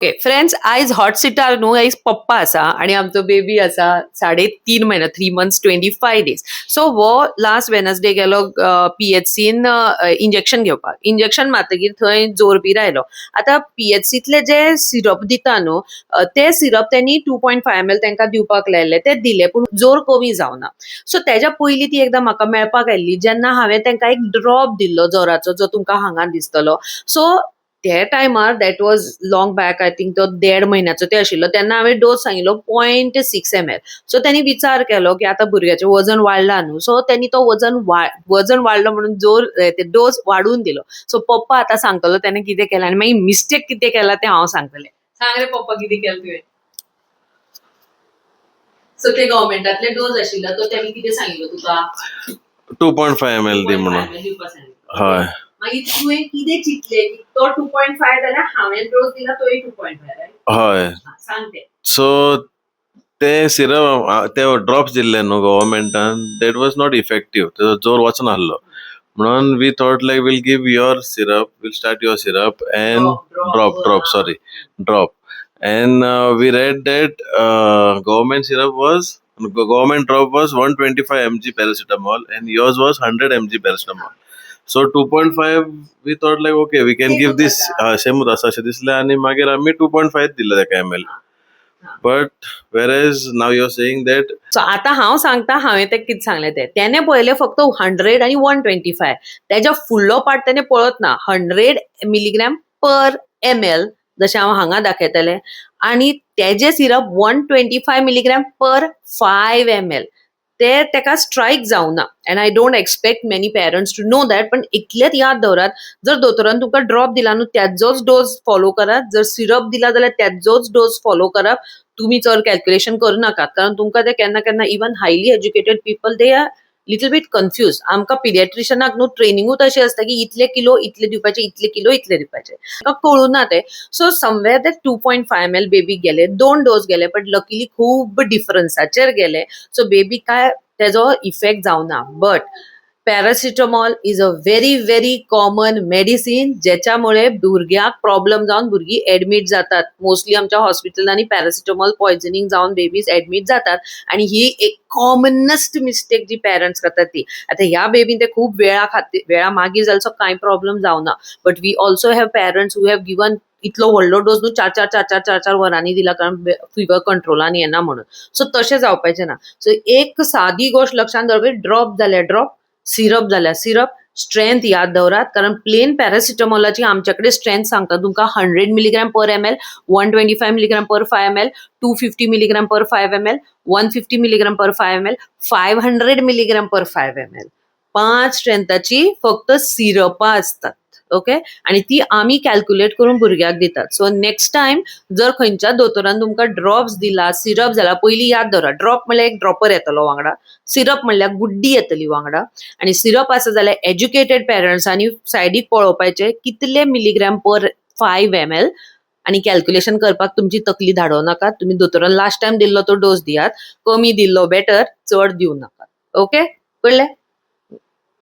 Okay friends, आयज hot सिटार न्हू, आयज पप्पा आसा आणि आमचो बेबी आसा 3.5 महिने, 3 months 25 days. So हो लास्ट वेनसडे गेलो पीएचसीन इंजेक्शन घेवपाक. इंजेक्शन मारतकीर थंय जोर बीर आयलो. आतां पीएचसीतले जे सिरप दिता न्हू, ते सिरप त्यांनी 2.5 ml तांकां दिवपाक लायल्ले. ते दिले, पूण जोर कमी जावना. सो तेज्या पयलीं ती एकदां म्हाका मेळपाक आयिल्ली, जेन्ना हांवें तांकां एक ड्रॉप दिल्लो जोराचो, जो तुमकां हांगा दिसतलो. सो ते टायमार, that was long back, I think तो 1.5 म्हयन्याचो ते आशिल्लो, तेन्ना हांवें डोस सांगिल्लो 0.6 ml. सो त्यांनी विचार केलो की आतां भुरग्याचें वजन वाडलां न्हू, सो त्यांनी तो वजन वाडलो म्हणून जोर ते डोस वाडून दिलो. सो पप्पा आतां सांगतलो तेणें कितें केलें आनी मागीर मिस्टेक कितें केला तें हांव सांगतलें. सांग रे पप्पा, कितें केलें तुवें? सो ते गव्हर्मेंटातले डोस आशिल्लो, तो तेणी कितें सांगिल्लो तुका? 2.5 ml दी म्हणून. 2.5 ml दिवपा सांगिल्लो. हय. मागीर तुवें कितें चिंतलें की तो 2.5 जाल्यार हांवें डोस दिला तोय 2.5? हय. सांग तें. सो ते सिरप, ते ड्रॉप्स दिल्ले न्हू गव्हर्मेंटान, that was not effective. तेजो जोर वचनासलो म्हणून we thought like we'll give your syrup, we'll start your syrup and drop, drop, sorry, drop. And we read that government drop was 125 mg paracetamol and yours was 100 mg paracetamol, so 2.5, we thought like, okay, we can Same give this. आसा. सेमूच आसा अशें दिसलें आनी मागीर आमी 2.5 दिले ताका ml, but whereas now you are saying that so आतां हांव सांगता हांवें तें कितें सांगलें तें. तेणें पळयलें फक्त 100 आनी 125. तेज्या फुडलो पार्ट तेणें पळत ना. 100 मिलीग्राम पर ml, जशें हांव हांगा दाखयतलें, आनी तेजें syrup 125 milligram per 5 ml. ते तेका स्ट्रायक जावना and I don't expect many parents to know that, पण इतलेंच याद दवरात, जर दोतोरान तुमकां ड्रॉप दिला न्हू, त्याजोच डोस फॉलो करात. जर सिरप दिला जाल्यार त्याजोच डोस फॉलो करात. तुमी चड कॅल्क्युलेशन करूं नाकात, कारण तुमकां ते केन्ना केन्ना even highly educated people, they are little bit confuse. आमकां पिडियाट्रिशनाक न्हू ट्रेनिंगूच अशें आसता की इतले किलो इतले दिवपाचे, इतले किलो इतले दिवपाचे. तांकां कळूं ना ते. सो समवेर ते 2.5 ml बेबीक गेले, दोन डोस गेले, बट लकीली खूब डिफरन्साचेर गेले. सो बेबी काय तेजो इफेक्ट जावना. But paracetamol is a very very common medicine, ज्याच्यामुळे भुरग्याक प्रॉब्लम जावन भुरगीं एडमीट जातात. मोस्टली आमच्या हॉस्पिटलांनी पॅरासिटामॉल पॉयझनिंग जावन बेबीज एडमीट जातात आणि ही एक कॉमनस्ट मिस्टेक जी पेरंट्स करतात ती. आतां ह्या बेबीन ते खूब वेळा खातीर, वेळा मागीर जाल्यार सो कांय प्रॉब्लम जावना, but we also have parents who have given इतलो व्हडलो डोस न्हू, चार चार चार चार चार चार वरांनी दिला, कारण फिवर कंट्रोलान येना म्हणून. सो तशें जावपाचें ना. सो एक सादी गोश्ट लक्षांत दवरप, ड्रॉप जाल्यार ड्रॉप, सिरप जाल्यार सिरप, स्ट्रेंथ याद दवरात, कारण प्लेन पॅरासिटामॉलाची आमच्या कडेन स्ट्रेंथ सांगता तुमकां 100 milligram per ml, 125 milligram per 5 ml, 250 milligram per 5 ml, 150 milligram per 5 ml, 500 milligram per 5 ml. पांच स्ट्रेंथाची फक्त सिरपां आसतात, ओके? आणि ती आमी कॅल्क्युलेट करून भुरग्याक दितात. सो नेक्स्ट टायम जर खंयच्या दोतोरान तुमकां ड्रॉप्स दिला, सिरप जाला, पयलीं याद दवरात, ड्रॉप म्हणल्यार एक ड्रॉपर येतलो वांगडा, सिरप म्हणल्यार गुड्डी येतली वांगडा. आणि सिरप आसा जाल्यार एज्युकेटेड पेरंट्सांनी सायडीक पळोवपाचें कितले मिलीग्राम पर 5 ml आणि कॅल्क्युलेशन करपाक तुमची तकली धाडोवं नाकात. तुमी दोतोरान लास्ट टायम दिल्लो तो डोस दियात. कमी दिल्लो बेटर, चड दिवं नाकात. ओके, कळ्ळें?